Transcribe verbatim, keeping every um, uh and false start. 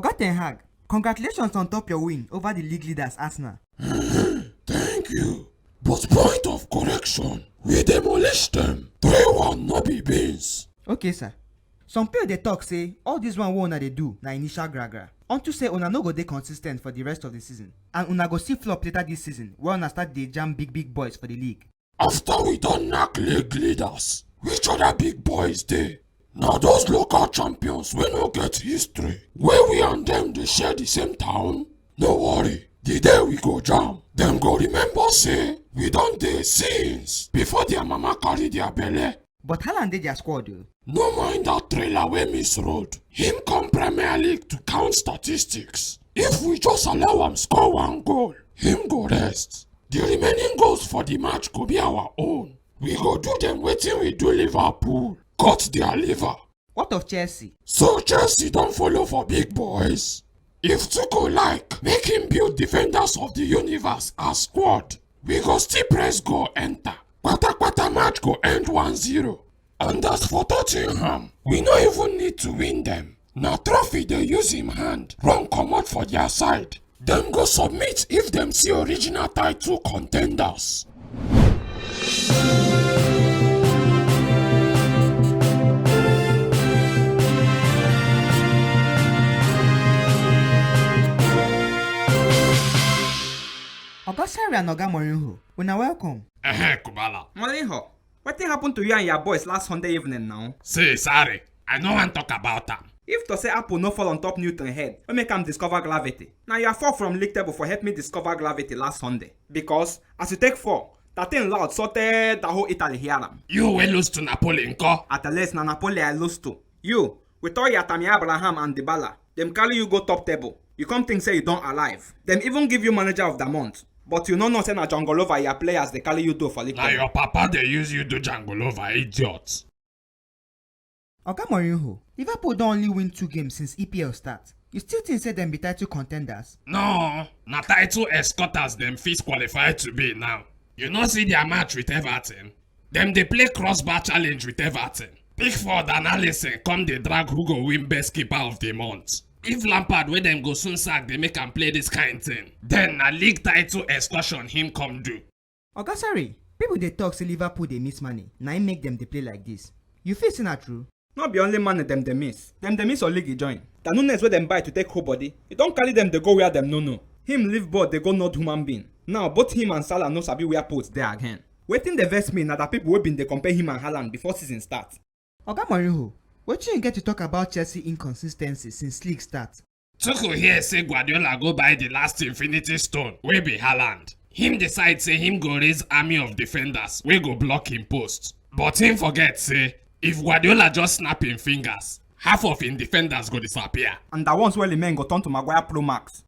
Oga Ten Hag, congratulations on top your win over the league leaders Arsenal. Thank you. But point of correction, we demolish them. three one no be beans. Okay, sir. Some people dey talk say all this one wey una dey do na initial gragra. Unto say una no go dey consistent for the rest of the season, and una go see flop later this season when una start dey jam big big boys for the league. After we don knack league leaders, which other big boys dey? Na those local champions wey no get history, wey we and them dey share the same town. No worry, the day we go jam, them go remember say we don dey since before their mama carry their belle. But Haaland dey their squad o. No mind that trailer wey miss road. Him come Premier League to count statistics. If we just allow am score one goal, him go rest. The remaining goals for the match go be our own. We go do them wetin we do Liverpool. Cut their liver. What of Chelsea? So Chelsea don follow for big boys? If Tuchel like, make him build Defenders of the Universe as squad. We go still press goal enter. Kpata kpata match go end one zero. And as for Tottenham, we no even need to win them. Na trophy dey use him hand run comot for their side. Dem go submit if dem see original title contenders. Oga Sarri and Oga Mourinho, una welcome. Ehe, Kubala. Mourinho, wetin happen to you and your boys last Sunday evening now? See, sorry, I no wan talk about am. If to say apple no fall on top Newton head, wey make am discover gravity, na your fall from league table for help me discover gravity last Sunday. Because as you take fall, that thing loud sotey the whole Italy hear am. You wey lose to Napoli nko? At least na Napoli I lose to. You, with all your Tammy Abraham and Dybala, dem carry you go top table. You come think say you don arrive. Dem even give you manager of the month. But you no know say na Jangolova your players dey carry you do for league Na table. Your papa dey use you do Jangolova, idiot. Oga Mourinho, Liverpool don only win two games since E P L start. You still think say dem be title contenders? No, na title escorters dem fit qualify to be now. You no see their match with Everton? Dem dey play crossbar challenge with Everton. Pickford and Alisson come dey drag who go win best keeper of the month. If Lampard wey dem go soon sack dey make am play this kind thing, then na league title excursion him come do. Oga Sarri, people dey talk say Liverpool dey miss money, na im make dem dey play like this. You feel say na true? No be only money dem dey miss, dem dey miss Origi join. The Nunez wey dem buy to take hold body, e don carry dem dey go where dem no know. Him leave ball dey go nod human being. Now both him and Salah no sabi where put dey again. Wetin dey vex me na the people wey been dey compare him and Haaland before season start. Oga Mourinho, wetin you get to talk about Chelsea inconsistency since league start? Tuchel hear say Guardiola go buy the last Infinity Stone wey be Haaland. Him decide say him go raise army of defenders wey go block him post. But him forget say if Guardiola just snap him fingers, half of him defenders go disappear. And the ones wey remain go turn to Maguire Pro Max.